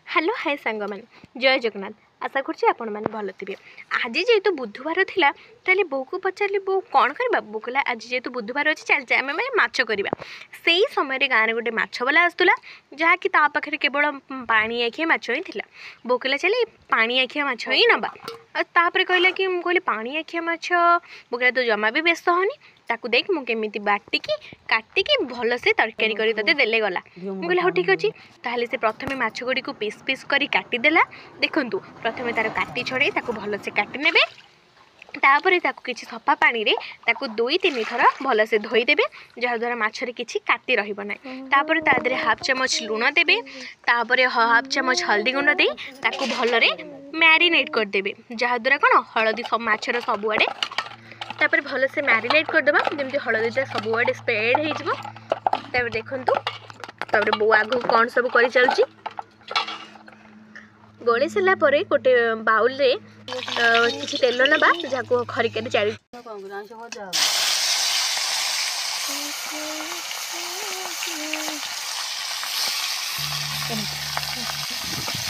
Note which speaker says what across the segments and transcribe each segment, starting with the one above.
Speaker 1: Hello hi ସାଙ୍ଗମାନେ, ଜୟ ଜଗନ୍ନାଥ। ଆଶା କରୁଛି ଆପଣମାନେ ଭଲ ଥିବେ। ଆଜି ଯେହେତୁ ବୁଧବାର ଥିଲା, ତାହେଲେ ବୋଉକୁ ପଚାରିଲି, ବୋଉ କ'ଣ କରିବା? ବୋଉ କହିଲା, ଆଜି ଯେହେତୁ ବୁଧବାର ଅଛି, ଚାଲ ଆମେ ମାନେ ମାଛ କରିବା। ସେଇ ସମୟରେ ଗାଁରେ ଗୋଟେ ମାଛବାଲା ଆସୁଥିଲା, ଯାହାକି ତା ପାଖରେ କେବଳ ପାଣି ଆଖିଆ ମାଛ ହିଁ ଥିଲା। ବୋଉ କହିଲା, ଚାଲେ ପାଣି ଆଖିଆ ମାଛ ହିଁ ନେବା। ଆଉ ତାପରେ କହିଲା କି, ମୁଁ କହିଲି ପାଣି ଆଖିଆ ମାଛ। ବୋଉ କହିଲା, ତୁ ଜମା ବି ବ୍ୟସ୍ତ ହନି, ତାକୁ ଦେଖ ମୁଁ କେମିତି ବାଟିକି କାଟିକି ଭଲସେ ତରକାରୀ କରି ତୋତେ ଦେଲେ ଗଲା। ମୁଁ କହିଲି, ହଉ ଠିକ୍ ଅଛି। ତାହେଲେ ସେ ପ୍ରଥମେ ମାଛ ଗୁଡ଼ିକୁ ପିସ୍ ପିସ୍ କରି କାଟିଦେଲା। ଦେଖନ୍ତୁ, ପ୍ରଥମେ ତା'ର କାତି ଛଡ଼େଇ ତାକୁ ଭଲସେ କାଟି ନେବେ। ତାପରେ ତାକୁ କିଛି ସଫା ପାଣିରେ ତାକୁ 2-3 ଥର ଭଲସେ ଧୋଇଦେବେ, ଯାହାଦ୍ୱାରା ମାଛରେ କିଛି କାତି ରହିବ ନାହିଁ। ତାପରେ ତା ଦେହରେ ହାଫ୍ ଚାମଚ ଲୁଣ ଦେବେ। ତାପରେ ହାଫ୍ ଚାମଚ ହଳଦୀ ଗୁଣ୍ଡ ଦେଇ ତାକୁ ଭଲରେ ମ୍ୟାରିନେଟ୍ କରିଦେବେ, ଯାହାଦ୍ୱାରା କ'ଣ ହଳଦୀ ମାଛର ସବୁଆଡ଼େ। ତାପରେ ଭଲସେ ମ୍ୟାରିନେଟ୍ କରିଦେବା, ଯେମିତି ହଳଦୀଟା ସବୁଆଡ଼େ ସ୍ପ୍ରେଡ଼୍ ହେଇଯିବ। ତାପରେ ଦେଖନ୍ତୁ, ତାପରେ ବୋଉ ଆଗକୁ କ'ଣ ସବୁ କରିଚାଲୁଛି। ଗୋଳେଇ ସାରିଲା ପରେ ଗୋଟେ ବାଉଲରେ କିଛି ତେଲ ନେବା, ଯାହାକୁ ଖରିକାରେ ଚାରି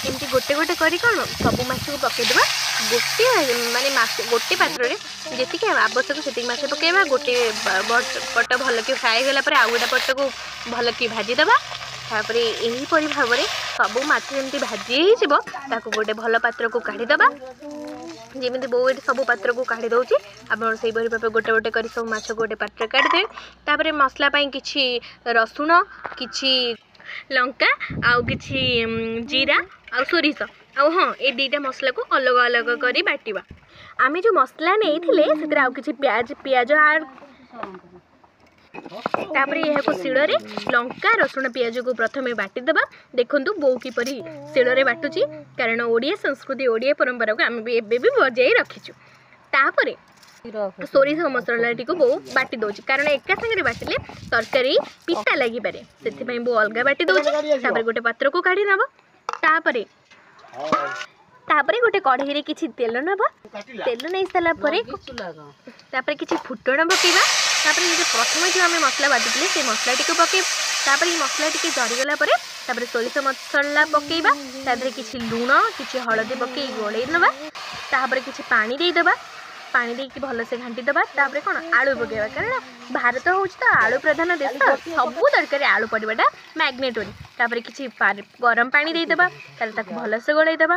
Speaker 1: ଏମିତି ଗୋଟେ ଗୋଟେ କରି କ'ଣ ସବୁ ମାଛକୁ ପକାଇଦେବା। ଗୋଟେ ମାନେ ମାଛ ଗୋଟେ ପାତ୍ରରେ ଯେତିକି ଆବଶ୍ୟକ ସେତିକି ମାଛ ପକାଇବା। ଗୋଟେ ପଟ ଭଲକି ଫ୍ରାଏ ହେଲା ପରେ ଆଉ ଗୋଟେ ପଟକୁ ଭଲକି ଭାଜିଦେବା। ତାପରେ ଏହିପରି ଭାବରେ ସବୁ ମାଛ ଯେମିତି ଭାଜି ହେଇଯିବ, ତାକୁ ଗୋଟେ ଭଲ ପାତ୍ରକୁ କାଢ଼ିଦେବା। ଯେମିତି ବୋଉ ଏଠି ସବୁ ପାତ୍ରକୁ କାଢ଼ି ଦେଉଛି, ଆପଣ ସେଇପରି ଭାବେ ଗୋଟେ ଗୋଟେ କରି ସବୁ ମାଛକୁ ଗୋଟେ ପାତ୍ରରେ କାଢ଼ିଦେବେ। ତାପରେ ମସଲା ପାଇଁ କିଛି ରସୁଣ, କିଛି ଲଙ୍କା, ଆଉ କିଛି ଜିରା ଆଉ ସୋରିଷ। ଆଉ ହଁ, ଏ ଦୁଇଟା ମସଲାକୁ ଅଲଗା ଅଲଗା କରି ବାଟିବା। ଆମେ ଯେଉଁ ମସଲା ନେଇଥିଲେ ସେଥିରେ ଆଉ କିଛି ପିଆଜ ଆଡ଼୍। ତାପରେ ଏହାକୁ ଶିଳରେ ଲଙ୍କା, ରସୁଣ, ପିଆଜକୁ ପ୍ରଥମେ ବାଟିଦେବା। ଦେଖନ୍ତୁ ବୋଉ କିପରି ଶିଳରେ ବାଟୁଛି, କାରଣ ଓଡ଼ିଆ ସଂସ୍କୃତି, ଓଡ଼ିଆ ପରମ୍ପରାକୁ ଆମେ ବି ଏବେ ବି ବଜାଇ ରଖିଛୁ। ତାପରେ ସୋରିଷ ମସଲାଟିକୁ ବୋଉ ବାଟି ଦେଉଛି, କାରଣ ଏକା ସାଙ୍ଗରେ ବାଟିଲେ ତରକାରୀ ପିତା ଲାଗିପାରେ, ସେଥିପାଇଁ ବୋଉ ଅଲଗା ବାଟି ଦେଉଛି। ତାପରେ ଗୋଟେ ପାତ୍ରକୁ କାଢ଼ି ନେବ। ତାପରେ ଗୋଟେ କଢ଼େଇରେ କିଛି ତେଲ ନେବ। ତେଲ ନେଇ ସାରିଲା ପରେ ତାପରେ କିଛି ଫୁଟଣ ପକାଇବା। ତାପରେ ଯଦି ପ୍ରଥମେ ଯେଉଁ ଆମେ ମସଲା ବାଟିଥିଲେ ସେ ମସଲାଟିକୁ ପକାଇବା। ତାପରେ ଏଇ ମସଲା ଟିକେ ଜରିଗଲା ପରେ ତାପରେ ସୋରିଷ ମସଲା ପକାଇବା। ତା ଦେହରେ କିଛି ଲୁଣ, କିଛି ହଳଦୀ ପକାଇ ଗୋଳେଇ ନେବା। ତାପରେ କିଛି ପାଣି ଦେଇଦେବା। ପାଣି ଦେଇକି ଭଲସେ ଘାଣ୍ଟି ଦେବା। ତାପରେ କ'ଣ ଆଳୁ ପକାଇବା, କାରଣ ଭାରତ ହେଉଛି ତ ଆଳୁ ପ୍ରଧାନ ଦେଶ, ସବୁ ତରକାରୀ ଆଳୁ ପଡ଼ିବାଟା ମ୍ୟାଗ୍ନେଟୋରୀ। ତାପରେ କିଛି ଗରମ ପାଣି ଦେଇଦେବା। ତାହେଲେ ତାକୁ ଭଲସେ ଗୋଳେଇ ଦେବା।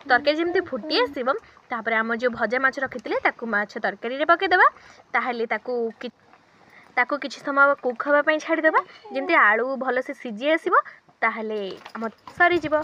Speaker 1: ତରକାରୀ ଯେମିତି ଫୁଟି ଆସିବ, ତାପରେ ଆମ ଯେଉଁ ଭଜା ମାଛ ରଖିଥିଲେ ତାକୁ ମାଛ ତରକାରୀରେ ପକାଇଦେବା। ତାହେଲେ ତାକୁ କିଛି ସମୟ କୁକ୍ ହେବା ପାଇଁ ଛାଡ଼ିଦେବା, ଯେମିତି ଆଳୁ ଭଲସେ ସିଝି ଆସିବ। ତାହେଲେ ଆମ ସରିଯିବ।